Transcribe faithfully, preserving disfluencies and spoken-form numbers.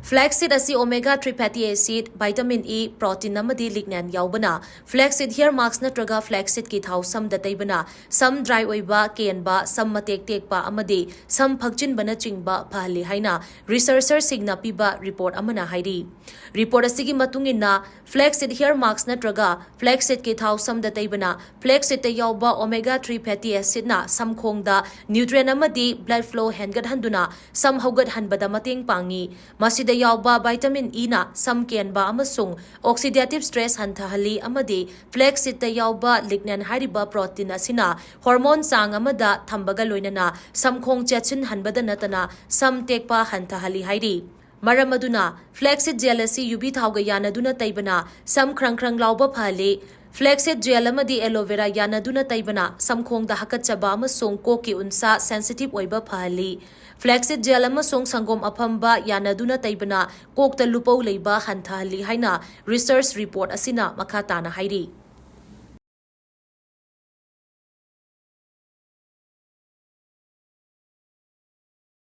Flaxseed ꯑꯁꯤ omega three fatty acid, vitamin E, protein ꯑꯃꯗꯤ lignin ꯌꯥꯎꯕꯅ flaxseed hair mask ꯅꯠꯇ꯭ꯔꯒ flaxseed ꯀꯤ ꯊꯥꯎ ꯁꯝꯗ ꯇꯩꯕꯅ ꯁꯝ dry ꯑꯣꯏꯕ, ꯀꯦꯟꯕ, ꯁꯝ ꯃꯇꯦꯛ ꯇꯦꯛꯄ ꯑꯃꯗꯤ ꯁꯝ ꯐꯛꯆꯤꯟꯕꯅꯆꯤꯡꯕ ꯐꯍꯜꯂꯤ ꯍꯥꯏꯅ researcher ꯁꯤꯡꯅ ꯄꯤꯕ report ꯑꯃꯅ ꯍꯥꯏꯔꯤ꯫ Report ꯑꯁꯤꯒꯤ ꯃꯇꯨꯡ ꯏꯟꯅ, flaxseed hair mask ꯅꯠꯇ꯭ꯔꯒ flaxseed ꯀꯤ ꯊꯥꯎ ꯁꯝꯗ ꯇꯩꯕꯅ flaxseed ꯇ ꯌꯥꯎꯕ omega three fatty acid ꯅ ꯁꯝꯈꯣꯡꯗ nutrient ꯑꯃꯗꯤ blood flow ꯍꯦꯟꯒꯠꯍꯟꯗꯨꯅ ꯁꯝ ꯍꯧꯒꯠꯍꯟꯕꯗ ꯃꯇꯦꯡ ꯄꯥꯡꯏ꯫ ꯃꯁꯤꯗ ꯌꯥꯎꯕ vitamin E ꯅ ꯁꯝ ꯀꯦꯟꯕ ꯑꯃꯁꯨꯡ oxidative stress ꯍꯟꯊꯍꯜꯂꯤ ꯑꯃꯗꯤ flaxseed ꯇ ꯌꯥꯎꯕ lignin ꯍꯥꯏꯔꯤꯕ protein ꯑꯁꯤꯅ hormone ꯆꯥꯡ ꯑꯃꯗ ꯊꯝꯕꯒ ꯂꯣꯏꯅꯅ ꯁꯝꯈꯣꯡ ꯆꯦꯠꯁꯤꯟꯍꯟꯕꯗ ꯅꯠꯇꯅ ꯁꯝ ꯇꯦꯛꯄ ꯍꯟꯊꯍꯜꯂꯤ ꯍꯥꯏꯔꯤ꯫ ꯃꯔꯝ ꯑꯗꯨꯅ flaxseed gel ꯑꯁꯤ ꯌꯨꯕꯤ ꯊꯥꯎꯒ ꯌꯥꯅꯗꯨꯅ ꯇꯩꯕꯅ ꯁꯝ ꯈ꯭ꯔꯪ ꯈ꯭ꯔꯪ ꯂꯥꯎꯕ ꯐꯍꯜꯂꯤ꯫ Flaxseed gel ꯑꯃꯗꯤ aloe vera ꯌꯥꯅꯗꯨꯅ ꯇꯩꯕꯅ ꯁꯝꯈꯣꯡꯗ ꯍꯥꯀꯠꯆꯕ ꯑꯃꯁꯨꯡ ꯀꯣꯛꯀꯤ ꯎꯟꯁꯥ sensitive ꯑꯣꯏꯕ ꯐꯍꯜꯂꯤ꯫ Flaxseed gel ꯑꯃꯁꯨꯡ ꯁꯪꯒꯣꯝ ꯑꯐꯝꯕ ꯌꯥꯅꯗꯨꯅ ꯇꯩꯕꯅ ꯀꯣꯛꯇ ꯂꯨꯄꯧ ꯂꯩꯕ ꯍꯟꯊꯍꯜꯂꯤ ꯍꯥꯏꯅ research report ꯑꯁꯤꯅ ꯃꯈꯥ ꯇꯥꯅ ꯍꯥꯏꯔꯤ꯫